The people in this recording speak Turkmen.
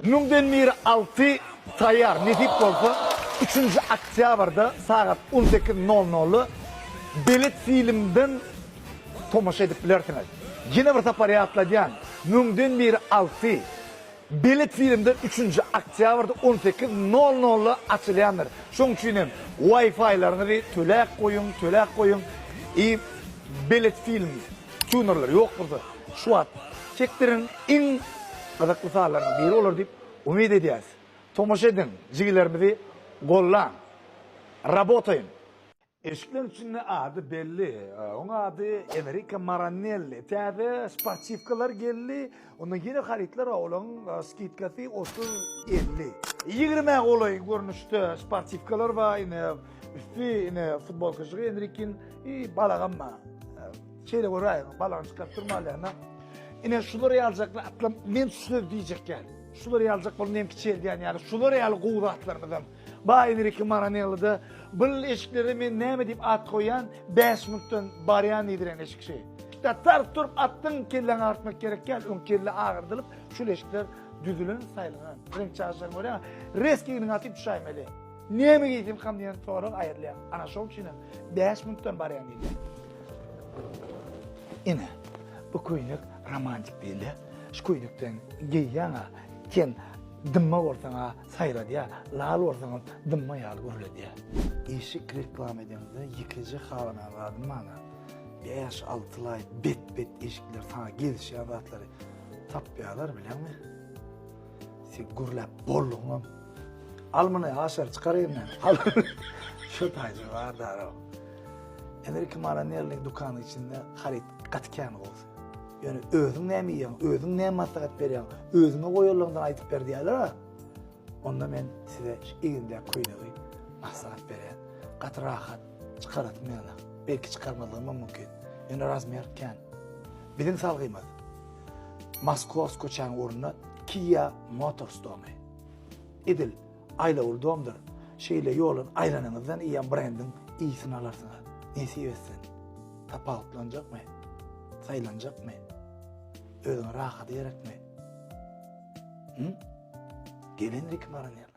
Müňden biri alty taýýar. Nesip bolsa, üçünji oktýabrda sagat on sekiz nol nolda Belet filmden tomaşa edip bilersiňiz. Ýene bir sapar ýatladýan, Müňden biri alty Belet filmden üçünji oktýabrda on sekiz nol nolda açylýandyr. Şoň üçin hem Wi-Fi-leriňizi töläp goýuň, töläp goýuň i Belet film tunerler ýok bolsa şu wagt çekdiriň iň gyzykly sanlaryň biri bolar diýip umyt edýäs. Tomaşa ediň, jigilerimizi gollaň. Rabotaýyn. Eşikleň içinde ady belli. Oň ady Enriko Maranelli. Täze sportiwkalar geldi. Onda ýene harytlar bar, olaryň skidkasy 30, 50. Ýigrimä golaý görnüşde sportiwkalar bar, ine üsti, ine futbolkajygy Enrikiň, i balagam bar. Şeýle göräýiň, balagyny çykaryp durmaly ýa-da. Ine şular ýalyjakly atlam men söz diýjek ýaly. Şular ýalyjak bolup nem kiçeldýän ýaly, şular ýaly gowy zatlarymyzam. Baý Enriki Maranelli-de Bul eşiklere men näme diýip at goýýan, 5 minutdan barýan diýdiren eşik şeý. Tart turup atdyň, kelläňi agyrtmak gerek däl, öň kelle agyrdylyp, şul eşikler düzülen, saýlanan. Reňk çaşlaryny görýäňmi? Reski egniňe atyp düşäýmeli. Näme geýsemkam diýen sorag aýrylýar. Ana şoň üçin hem 5 minutdan barýan diýilýär. Ine, bu köýnek romantik diýilýär. Şu köýnekden geýýäň-ä, sen dymma bolsaň-a saýradýar, lal bolsaňam dymma ýaly gürledýär. Eşik reklama edeňde ýekeje halanan zadym bar-a, bäş-alty laý bet-bet eşikler saňa gelişýän zatlary tapýarlar bilýäňmi? Sen gürläp boldugyňam. Al muny Aşyr çykar ýerinden. Al. Şu taýjy bar daraw. Enrique Maranelli dükanyň içinde haryt gaty kän gowusy. Ýöne özüň näme iýýäň, özüň näme maslahat berýäň, özüňe goýanlygyňdan aýdyp ber diýýärler-ä. Onda men size şu egnimdäki köýnegi maslahat berýän. Gaty rahat, çykarasym ýaly. Belki çykarmazlygym hem mümkin. Ýöne razmer kän. Biziň salgymyz Moskowsk köçäniň ugrunda Kia Motors domy. Edil aýlawly domdur. Şeýle ýoldan aýlanyňyzdan eýýäm brendiň ysyny alarsyňyz. Nesip etsin. Tapawutlanjakmy? Saýlanjakmy? Özüňe rahat gerekmi? Hı? Gel Enrique Maranello.